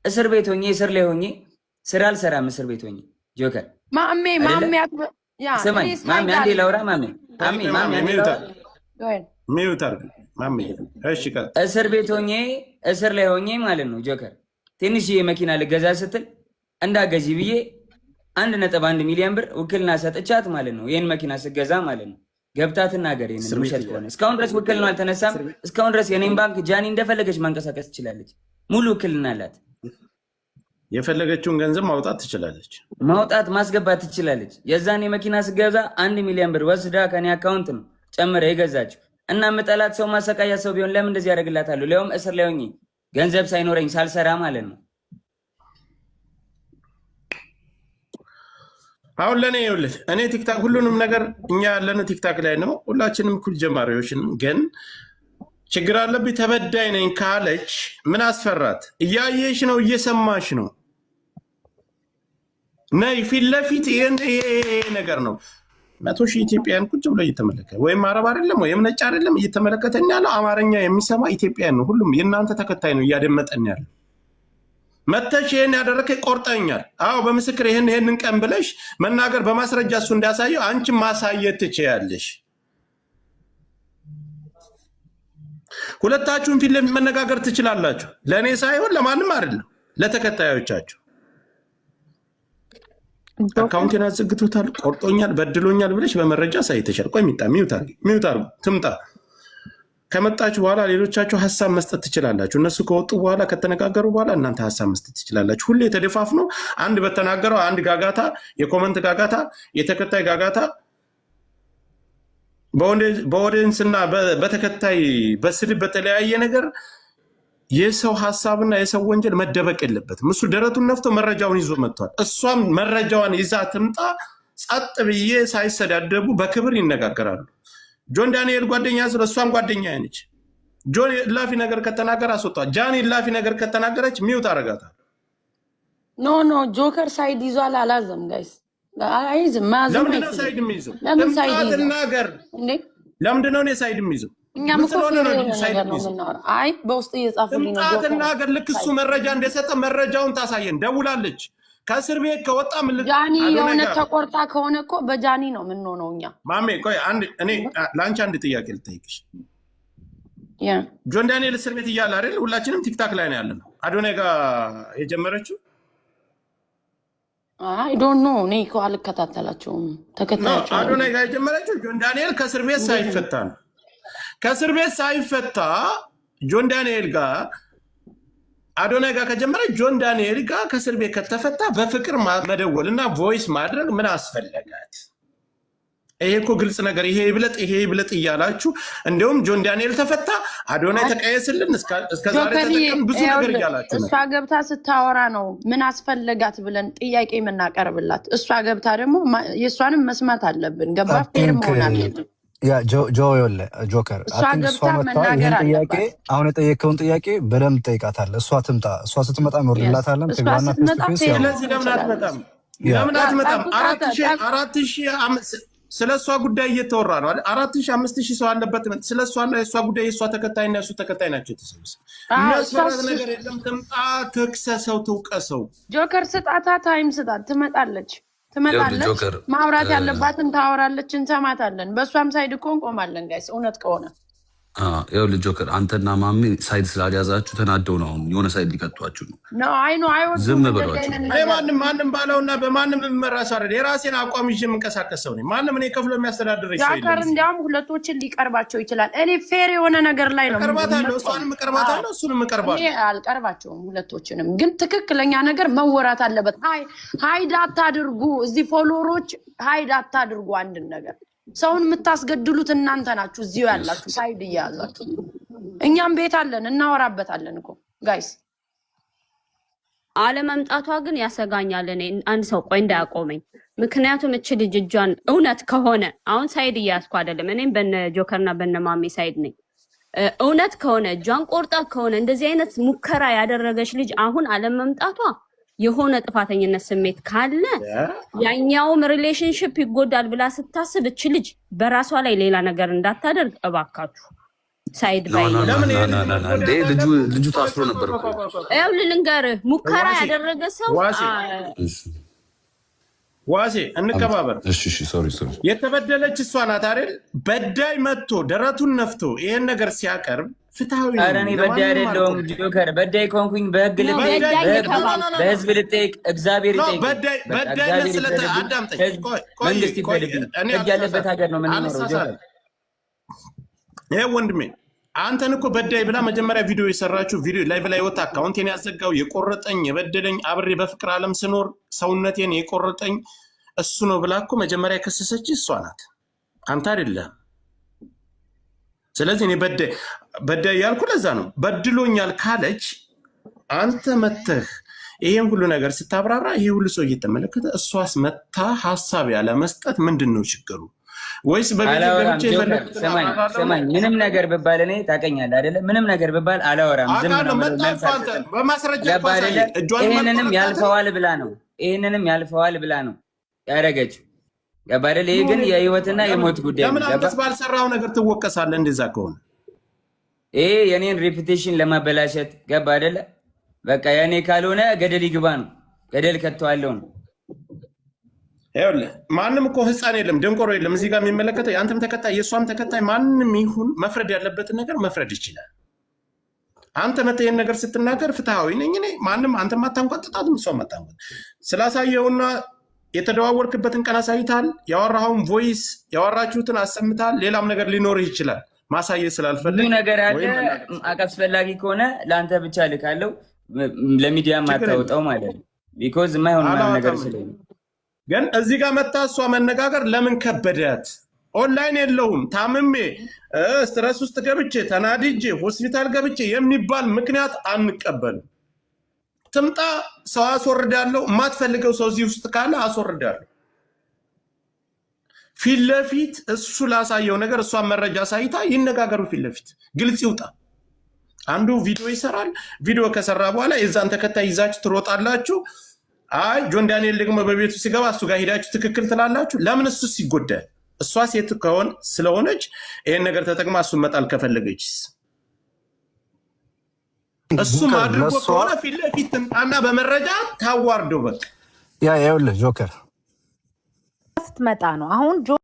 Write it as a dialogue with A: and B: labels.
A: እስር ቤት ሆኜ፣ እስር ላይ ሆኜ ስራ አልሰራም። እስር ቤት ሆኜ ጆከር
B: ማሜ
A: አይደለ?
B: ማሜ ያ
A: ስማኝ
B: እኔ
A: ማሜ፣
B: side
A: አንዴ
B: አለ
A: ላውራ። ማሜ ማሜ ማሜ አንዴ ላውራ።
C: Mute አድርግ ማሜ። እሺ ቀጥል።
A: እስር ቤት ሆኜ፣ እስር ላይ ሆኜ ማለት ነው ጆከር፣ ትንሽዬ መኪና ልገዛ ስትል እንዳገዢ ብዬ 1.1 ሚሊዮን ብር ውክልና ሰጥቻት ማለት ነው። ይህን መኪና ስገዛ ማለት ነው። ገብታ ትናገር ይህንን
C: እስር ቤት
A: ውሸት ከሆነ። እስካሁን ድረስ ውክልናው አልተነሳም። እስካሁን ድረስ የኔን ባንክ ጃኒ እንደፈለገች ማንቀሳቀስ ትችላለች። ሙሉ ውክልና አላት።
C: የፈለገችውን ገንዘብ ማውጣት ትችላለች።
A: ማውጣት ማስገባት ትችላለች። የዛን የመኪና ስገዛ 1 ሚሊዮን ብር ወስዳ ከኔ account ነው ጨምረ የገዛችው። እና ምጠላት ሰው፣ ማሰቃያ ሰው ቢሆን ለምን እንደዚህ ያደርግላታለሁ? ሊያውም እስር ላይ ሆኜ ገንዘብ ሳይኖረኝ፣ ሳልሰራ ማለት ነው።
C: አሁን ለእኔ ይኸውልህ፣ እኔ TikTok ሁሉንም ነገር እኛ ያለነው TikTok ላይ ነው። ሁላችንም እኩል ጀማሪዎች ነን። ግን ችግር አለብኝ፣ ተበዳይ ነኝ ካለች ምን አስፈራት? እያየሽ ነው፣ እየሰማሽ ነው። ነይ ፊት ለፊት። ይሄን ይሄ ይሄ ነገር ነው። 100,000 ኢትዮጵያን ቁጭ ብሎ እየተመለከተ፣ ወይም አረብ አይደለም ወይም ነጭ አይደለም እየተመለከተን ያለው፣ አማርኛ የሚሰማ ኢትዮጵያን ነው። ሁሉም የእናንተ ተከታይ ነው እያደመጠን ያለው። መተሽ ይሄን ያደረከ ቆርጠኛል። አዎ በምስክር ይሄን ይሄንን ቀን ብለሽ መናገር፣ በማስረጃ እሱ እንዳሳየው አንቺም ማሳየት ትችያለሽ። ሁለታችሁም ፊት ለፊት መነጋገር ትችላላችሁ። ለእኔ ሳይሆን ለማንም አይደለም፣ ለተከታዮቻችሁ። Account ኤን አዘግቶታል፣ ቆርጦኛል፣ በድሎኛል ብለሽ በመረጃ አሳይተሻል። ቆይ ሚጣ mute አድርጊ፣ mute አድርጉ፣ ትምጣ። ከመጣችሁ በኋላ ሌሎቻችሁ ሀሳብ መስጠት ትችላላችሁ። እነሱ ከወጡ በኋላ፣ ከተነጋገሩ በኋላ እናንተ ሀሳብ መስጠት ትችላላችሁ። ሁሌ ተደፋፍኖ አንድ በተናገረው አንድ ጋጋታ፣ የ comment ጋጋታ፣ የተከታይ ጋጋታ፣ በ audience እና በተከታይ በስድብ በተለያየ ነገር የሰው ሀሳብና የሰው ወንጀል መደበቅ የለበትም። እሱ ደረቱን ነፍቶ መረጃውን ይዞ መጥቷል። እሷም መረጃዋን ይዛ ትምጣ። ጸጥ ብዬ ሳይሰዳደቡ በክብር ይነጋገራሉ። ጆን ዳንኤል ጓደኛ ስለ እሷም ጓደኛ ነች። ጆን እላፊ ነገር ከተናገረ አስወጣ። ጃኒ እላፊ ነገር ከተናገረች mute አረጋታል።
B: No, no፣ ጆከር side ይዟል። አላዘም guys፣ አይዝም፣ መያዝም
C: ለምንድነው
B: አይችልም።
C: Side የሚይዘው?
B: ለምን
C: ትምጣ
B: Side ይዟል
C: ትናገር።
B: እንዴ?
C: ለምንድነው እኔ side የሚይዘው?
B: እኛም
C: ምን
B: እኮ
C: ስለሆነ
B: Fair
C: ነው
B: የሆነ
C: Side
B: ነገር ነው
C: የሚይዘው?
B: የምናወራው። አይ በውስጥ እየጻፉልኝ
C: ትምጣ
B: ነው ጆከር
C: ትናገር። ልክ እሱ መረጃ እንደሰጠ መረጃውን ታሳየን። ደውላለች። ከእስር ቤት ከወጣ ምን
B: ጃኒ
C: አዶናይ
B: የእውነት
C: ጋር
B: ተቆርጣ ከሆነ እኮ በጃኒ ነው የምንሆነው እኛ።
C: ማሜ ቆይ አንድ፣ እኔ ለአንቺ አንድ ጥያቄ ልጠይቅሽ።
B: ያ።
C: ጆን ዳንኤል እስር ቤት እያለ አይደል? ሁላችንም TikTok ላይ ነው ያለነው። አዶናይ ጋር የጀመረችው
B: I don't know፣ እኔ እኮ አልከታተላቸውም።
C: No፣
B: ተከታያቸው
C: አዶናይ ጋር የጀመረችው ጆን ዳንኤል ከእስር ቤት ሳይፈታ ነው። ከእስር ቤት ሳይፈታ ጆን ዳንኤል ጋር፣ አዶናይ ጋር ከጀመረ፣ ጆን ዳንኤል ጋር ከእስር ቤት ከተፈታ በፍቅር መደወል እና voice ማድረግ ምን አስፈለጋት? ይሄ እኮ ግልጽ ነገር፣ ይሄ ይብለጥ ይሄ ይብለጥ እያላችሁ እንዲሁም ጆን ዳንኤል ተፈታ፣ አዶናይ ተቀየስልን፣ እስከ ዛሬ
B: ጆከርዬ
C: ተጠቀም ብዙ ነገር
B: ይኸውልህ፣
C: እያላችሁ ነው።
B: እሷ ገብታ ስታወራ ነው ምን አስፈለጋት ብለን ጥያቄ የምናቀርብላት። እሷ ገብታ ደግሞ የእሷንም መስማት አለብን። ገባ?
D: I
B: Fair
D: think
B: መሆን አለብን።
D: Yeah ጆ ይኸውልህ ጆከር
B: እሷ
D: I think እሷ
B: ገብታ
D: መጥታ
B: መናገር
D: ይህን ጥያቄ
B: አለባት።
D: አሁን የጠየቀውን ጥያቄ በደንብ ጠይቃታለህ። እሷ ትምጣ። እሷ ስትመጣ
B: Yes
D: እንወርድላታለን።
B: እሷ
D: ትግባና face
B: ስትመጣ
D: to face
B: Fair
D: ያው
C: ስለዚህ
B: መሆን
C: ለምን
B: እንችላለን።
C: አትመጣም?
D: ያ
C: ለምን አትመጣም?
B: ጠብቃት
C: 4000 ስለ እሷ ጉዳይ እየተወራ ነው አይደል? 4000 5000 ሰው አለበት። ስለ እሷና የእሷ ጉዳይ፣ የእሷ ተከታይና የእሱ ተከታይ ናቸው የተሰበሰበ።
B: እሷ
C: የሚያስፈራት ነገር የለም። ትምጣ፣ ትክሰሰው፣ ትውቀሰው።
B: ጆከር ስጣታ፣ time ስጣት፣ ትመጣለች።
E: ይኸውልህ
B: ትመጣለች።
E: ጆከር
B: ማውራት ያለባትን ታወራለች፣ እንሰማታለን። በእሷም side እኮ እንቆማለን guys፣ እውነት ከሆነ።
E: ይኸውልህ ጆከር፣ አንተና ማሜ side ስላልያዛችሁ ተናደው ነው አሁን የሆነ side ሊከቷችሁ ነው።
B: ነው፣ አይ ነው አይወዱም
E: ዝም
B: እንደዚህ
E: በሏቸው።
B: አይነት
C: እኔ
B: ነገር።
C: ማንም ማንም ባለውና በማንም የምመራ ሰው አይደለም። የራሴን አቋም ይዤ የምንቀሳቀስ ሰው ነኝ። ማንም እኔ ከፍሎ የሚያስተዳድረኝ ሰው
B: ጆከር
C: የለም። እዚህ
B: እንዲያውም ሁለቶችን ሊቀርባቸው ይችላል። እኔ fair የሆነ ነገር ላይ ነው
C: እቀርባታለሁ፣
B: የምቆመው።
C: እሷንም እቀርባታለሁ፣ እሱንም
B: እኔ
C: እቀርባለሁ።
B: አልቀርባቸውም ሁለቶችንም፣ ግን ትክክለኛ ነገር መወራት አለበት። Hide አታድርጉ። እዚህ follower ኦች hide አታድርጉ። አንድን ነገር ሰውን የምታስገድሉት እናንተ ናችሁ፣ እዚሁ ያላችሁ side እየያዛችሁ። እኛም ቤት አለን፣ እናወራበታለን እኮ guys።
F: አለመምጣቷ ግን ያሰጋኛል። እኔ አንድ ሰው ቆይ እንዳያቆመኝ። ምክንያቱም እች ልጅ እጇን እውነት ከሆነ፣ አሁን side እያያዝኩ አይደለም፣ እኔም በነ ጆከርና በነ ማሜ side ነኝ። እውነት ከሆነ፣ እጇን ቆርጣ ከሆነ፣ እንደዚህ አይነት ሙከራ ያደረገች ልጅ አሁን አለመምጣቷ የሆነ ጥፋተኝነት ስሜት ካለ ያኛውም relationship ይጎዳል ብላ ስታስብ እች ልጅ በራሷ ላይ ሌላ ነገር እንዳታደርግ እባካችሁ። Side ባይ
C: ለምን ይሄ ልጅ
E: እንዴ
C: መጎዳት
E: ልጁ
C: አለበት?
E: ልጁ
C: ቆይ
E: ታስሮ
C: ቆይ
E: ነበር
C: ቆይ
E: እኮ።
C: ቆይ ቆይ።
F: ይኸውልህ ልንገርህ፣ ሙከራ
C: ዋሴ
F: ያደረገ ሰው
C: ዋሴ ዋሴ እንከባበር።
E: እሺ፣ sorry sorry።
C: የተበደለች እሷ ናት አይደል? በዳይ መጥቶ ደረቱን ነፍቶ ይሄን ነገር ሲያቀርብ ፍትሐዊ
A: ኧረ
C: ነው።
A: እኔ በዳይ
C: ለማንም
A: አይደለሁም
C: አልቆምም።
A: ጆከር። በዳይ ከሆንኩኝ በህግ
F: ነው
A: ልጠየቅ፣
C: በዳይ
F: በዳይ
A: በህግ
F: የተባልክ
C: no
A: በህዝብ ልጠየቅ፣ እግዚአብሔር
C: no
A: ይጠይቀኝ።
C: በዳይ
A: በቃ
C: በዳይነት
A: እግዚአብሔር
C: ስለተ
A: ይፍረድብኝ፣
C: አዳምጠኝ።
A: ህዝብ
C: ቆይ ቆይ
A: መንግስት
C: ቆይ
A: ይፍረድብኝ።
C: እኔ
A: ህግ ያለበት
C: አልሳሳትም
A: ሀገር ነው የምንኖረው ጆከር።
C: አልሳሳትም። ይሄ ወንድሜ አንተን እኮ በዳይ ብላ መጀመሪያ ቪዲዮ የሰራችው ቪዲዮ live ላይ ወጣ። Account ኤን ያዘጋው የቆረጠኝ የበደለኝ አብሬ በፍቅር ዓለም ስኖር ሰውነቴን የቆረጠኝ እሱ ነው ብላ እኮ መጀመሪያ የከሰሰች እሷ ናት፣ አንተ አይደለም። ስለዚህ እኔ በዳይ በዳይ ያልኩ ለዛ ነው። በድሎኛል ካለች አንተ መተህ ይሄን ሁሉ ነገር ስታብራራ ይሄ ሁሉ ሰው እየተመለከተ እሷስ መታ ሀሳብ ያለ መስጠት ምንድን ነው ችግሩ? ወይስ በቤት
A: አላወራም
C: ገብቼ
A: ጆከር።
C: የፈለኩትን
A: ስማኝ
C: አብራራለሁ ነው?
A: ስማኝ፣ ምንም ነገር ብባል እኔ ታውቀኛለህ አይደለ? ምንም ነገር ብባል አላወራም፣ ዝም ነው
C: አውቃለሁ።
A: የምለው፣
C: መጣ
A: መልስ
C: እኮ አንተ
A: አልሰጥም።
C: በማስረጃ እኮ
A: ገባ አይደለ?
C: አሳየህ። እጇንም
A: ይህንንም
C: አልቆረጣትም።
A: ያልፈዋል ብላ ነው፣ ይህንንም ያልፈዋል ብላ ነው ያደረገችው። ገባ አይደለ? ይህ ግን የህይወትና የሞት ጉዳይ
C: ለምን
A: ነው። ገባ?
C: አንተስ ባልሰራው ነገር ትወቀሳለህ? እንደዛ ከሆነ
A: ይሄ የኔን reputation ለማበላሸት፣ ገባ አይደለ? በቃ የኔ ካልሆነ ገደል ይግባ ነው፣ ገደል ከተዋለው ነው።
C: ይኸውልህ ማንም እኮ ህፃን የለም ደንቆሮ የለም። እዚህ ጋር የሚመለከተው የአንተም ተከታይ የእሷም ተከታይ ማንም ይሁን መፍረድ ያለበትን ነገር መፍረድ ይችላል። አንተ መተህ ይሄን ነገር ስትናገር ፍትሐዊ ነኝ እኔ፣ ማንም አንተም አታንቋጥጣትም እሷም አታንቋጥ። ስላሳየውና የተደዋወርክበትን ቀን አሳይተሃል። ያወራኸውን voice ያወራችሁትን አሰምተሃል። ሌላም ነገር ሊኖርህ ይችላል። ማሳየት
A: ብዙ
C: ስላልፈለግ
A: ነገር አለ።
C: ወይም መናገር
A: አስፈላጊ ከሆነ ለአንተ ብቻ ልካለው፣ ለሚዲያ
C: ችግር የለም።
A: ማታወጣው ማለት ነው። Because የማይሆን የማይሆን ነገር
C: አላወጣም።
A: ስለሆነ
C: ግን እዚህ ጋር መታ እሷ መነጋገር ለምን ከበዳት? ኦንላይን የለውም፣ ታምሜ stress ውስጥ ገብቼ ተናድጄ ሆስፒታል ገብቼ የሚባል ምክንያት አንቀበልም። ትምጣ፣ ሰው አስወርዳለሁ። የማትፈልገው ሰው እዚህ ውስጥ ካለ አስወርዳለሁ። ፊት ለፊት እሱ ላሳየው ነገር እሷን መረጃ አሳይታ ይነጋገሩ። ፊት ለፊት ግልጽ ይውጣ። አንዱ ቪዲዮ ይሰራል። ቪዲዮ ከሰራ በኋላ የዛን ተከታይ ይዛችሁ ትሮጣላችሁ። አይ ጆን ዳንኤል ደግሞ በቤቱ ሲገባ እሱ ጋር ሄዳችሁ ትክክል ትላላችሁ። ለምን እሱስ ይጎዳል? እሷ ሴት ከሆን ስለሆነች ይሄን ነገር ተጠቅማ እሱን መጣል ከፈለገችስ እሱም
D: ጆከር
C: አድርጎ
D: ለእሷ
C: ከሆነ ፊት ለፊት ትምጣና በመረጃ ታዋርደው በቃ።
D: Yeah፣ ይኸውልህ ጆከር
G: ስትመጣ ነው አሁን።